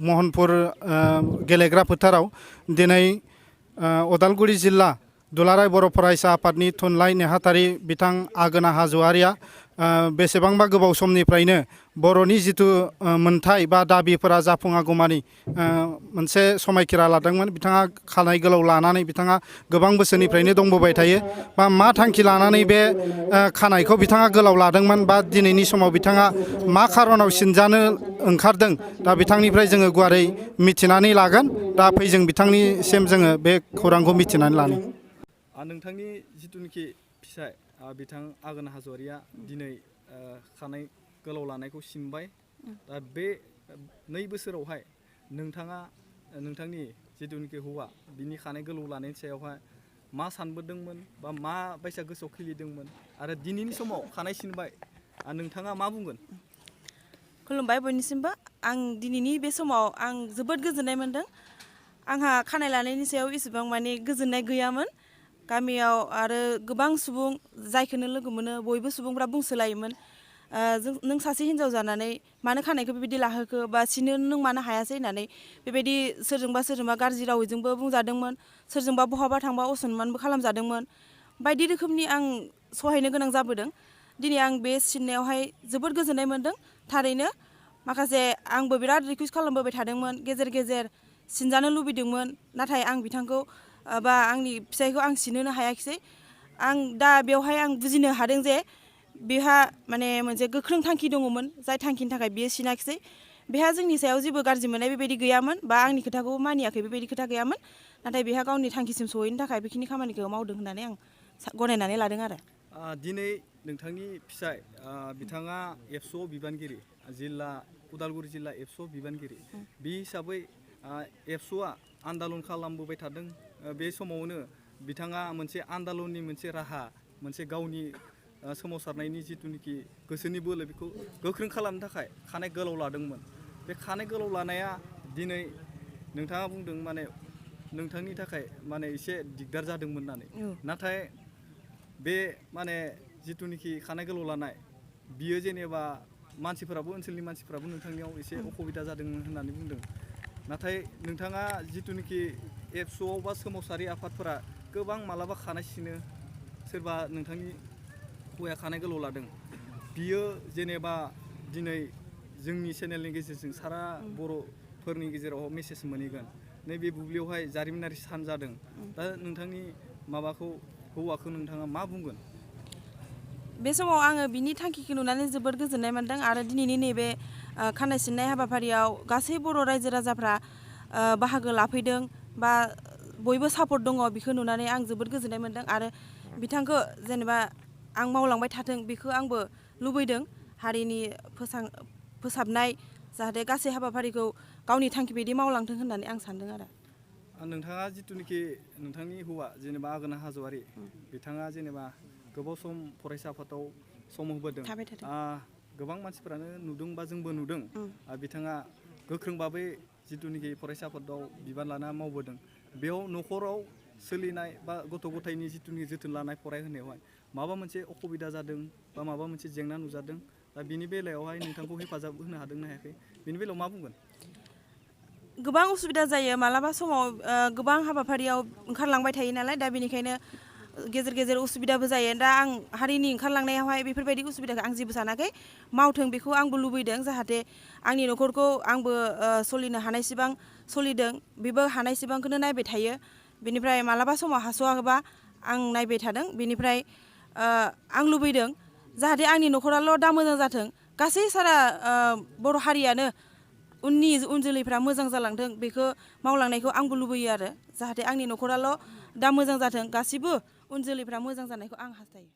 महनपुर गेलेग्रा फोथाराव दिनै उदालगुरि जिल्ला दुलाराय बर' फरायसा आफादनि थुनलाइ नेहाथारि बिथां आगोना हाज'वारिया बेसेबांबा गोबाव समनिफ्रायनो बर'नि जिथु मोनथाय बा दाबिफोरा जाफुङागौमानि मोनसे समायखिरा लादोंमोन। बिथाङा खानाय गोलाव लानानै बिथाङा गोबां बोसोरनिफ्रायनो दंबोबाय थायो। बा मा थांखि लानानै बे खानायखौ बिथाङा गोलाव लादोंमोन बा दिनैनि समाव बिथाङा मा खारनाव सिनजानो ओंखारदों दा बिथांनिफ्राय जोङो गुवारै मिथिनानै लागोन। दा फै जों बिथांनिसिम जोङो बे खौरांखौ मिथिनानै लानो। नोंथांनि जिथुनिखि फिसाय बिथां आगोना हाज'वारिया दिनै खानाय गोलाव लानायखौ सिनबाय। दा बे 2 बोसोरावहाय नोंथाङा नोंथांनि जिथुनिखि हौवा बिनि खानाय गोलाव लानायनि सायावहाय मा सानबोदोंमोन बा मा बायसा गोसोआव खिलिदोंमोन आरो दिनैनि समाव खानाय सिनबाय नोंथाङा मा बुंगोन? खुलुमबाय बयनिसिमबो। आं दिनैनि बे समाव आं जोबोद गोजोननाय मोन्दों। आंहा खानाय लानायनि सायाव एसेबां माने गोजोननाय गैयामोन। गामियाव आरो गोबां सुबुं जायखौनो लोगो मोनो बयबो सुबुंफ्रा बुंसोलायोमोन नों सासे हिन्जाव जानानै मानो खानायखौ बेबायदि लाहोखो बा सिनो नों मानो हायासै होननानै बेबायदि सोरजोंबा गाज्रि रावैजोंबो बुंजादोंमोन, सोरजोंबा बहाबा थांबा असनमानबो खालामजादोंमोन। बायदि रोखोमनि आं सहायनो गोनां जाबोदों। दिनै आं बे सिननायावहाय जोबोद गोजोननाय मोन्दों। थारैनो माखासे आंबो बिराद रिकुवेस्ट खालामबोबाय थादोंमोन, गेजेर गेजेर सिनजानो लुबैदोंमोन, नाथाय आं बिथांखौ बा आंनि फिसायखौ आं सिनहोनो हायाखिसै। आं दा बेवहाय आं बुजिनो हादों जे बेहा माने मोनसे गोख्रों थांखि दङमोन, जाय थांखिनि थाखाय बियो सिनाखिसै। बेहा जोंनि सायाव जेबो गाज्रि मोननाय बेबायदि गैयामोन बा आंनि खोथाखौ मानियाखै बेबायदि खोथा गैयामोन। नाथाय बेहा गावनि थांखिसिम सहैनो थाखाय बेखिनि खामानिखौ मावदों होननानै आं गनायनानै लादों आरो। दिनै नोंथांनि फिसाय बिथाङा एबसुआव बिबानगिरि, उदालगुरि जिल्ला एबसुआव बिबानगिरि। बे हिसाबै एबसुआ आन्दालन खालामबोबाय थादों। बे समावनो बिथाङा मोनसे आन्दालननि मोनसे राहा, मोनसे गावनि सोमावसारनायनि जिथुनिखि गोसोनि बोलो बेखौ गोख्रों खालामनो थाखाय खानाय गोलाव लादोंमोन। बे खानाय गोलाव लानाया दिनै नोंथाङा बुंदों माने नोंथांनि थाखाय माने एसे दिगदार जादोंमोन होननानै। नाथाय बे माने जिथुनिखि खानाय गोलाव लानाय बियो जेनेबा ओनसोलनि मानसिफोराबो नोंथांनियाव एसे असुबिदा जादों होननानै बुंदों। नाथाय नोंथाङा जिथुनिखि एबसुआव बा सोमावसारि आफादफोरा गोबां मालाबा खानाय सिनो, सोरबा नोंथांनि हौवाया खानाय गोलाव लादों, बियो जेनेबा दिनै जोंनि चेनेलनि गेजेरजों सारा बर'फोरनि गेजेराव मेसेज मोनहैगोन। नैबे बुब्लियावहाय जारिमिनारि सान जादों। दा नोंथांनि हौवाखौ नोंथाङा मा बुंगोन? बे समाव आङो बिनि थांखिखौ नुनानै जोबोद गोजोननाय मोन्दों आरो दिनैनि नैबे खानाय सिननाय हाबाफारियाव गासै बर' रायजो राजाफ्रा बाहागो लाफैदों बा बयबो सापर्ट दङ, बेखौ नुनानै आं जोबोद गोजोननाय मोन्दों। आरो बिथांखौ जेनेबा आं मावलांबाय थाथों बेखौ आंबो लुबैदों। हारिनि फोसाबनाय जाहाथे गासै हाबाफारिखौ गावनि थांखि बायदि मावलांथों होननानै आं सान्दों आरो। नोंथाङा जिथुनिखि नोंथांनि हौवा जेनेबा आगोना हाज'वारि, बिथाङा जेनेबा गोबाव सम फरायसा आफादाव सम होबोदों। गोबां मानसिफोरानो नुदों बा जोंबो नुदों बिथाङा गोख्रों भाबै जिथुनिखि फरायसा आफादाव बिबान लाना मावबोदों। बेयाव न'खराव सोलिनाय बा गथ' गथायनि जिथुनिखि जोथोन लानाय फरायहोनायावहाय माबा मोनसे असुबिदा जादों बा माबा मोनसे जेंना नुजादों, दा बिनि बेलायावहाय नोंथांखौ हेफाजाब होनो हादों ना हायाखै? बिनि बेलायाव मा बुंगोन? गोबां उसुबिदा जायो मालाबा समाव, गोबां हाबाफारियाव ओंखारलांबाय थायो नालाय, दा बेनिखायनो गेजेर गेजेर उसुबिदाबो जायो। दा आं हारिनि ओंखारलांनायावहाय बेफोरबायदि उसुबिदाखौ आं जेबो सानाखै। मावथों बेखौ आंबो लुबैदों, जाहाथे आंनि न'खरखौ आंबो सोलिनो हानायसिबां सोलिदों, बेबो हानायसिबांखौनो नायबाय थायो। बेनिफ्राय मालाबा समाव हास'वाबा आं नायबाय थादों। बेनिफ्राय आं लुबैदों जाहाथे आंनि न'खराल' दा मोजां जाथों, गासै सारा बर' हारियानो उन जोलैफ्रा मोजां जालांथों, बेखौ मावलांनायखौ आंबो लुबैयो आरो। जाहाथे आंनि न'खराल' दा मोजां जाथों, गासिबो उन जोलैफ्रा मोजां जानायखौ आं हास्थायो।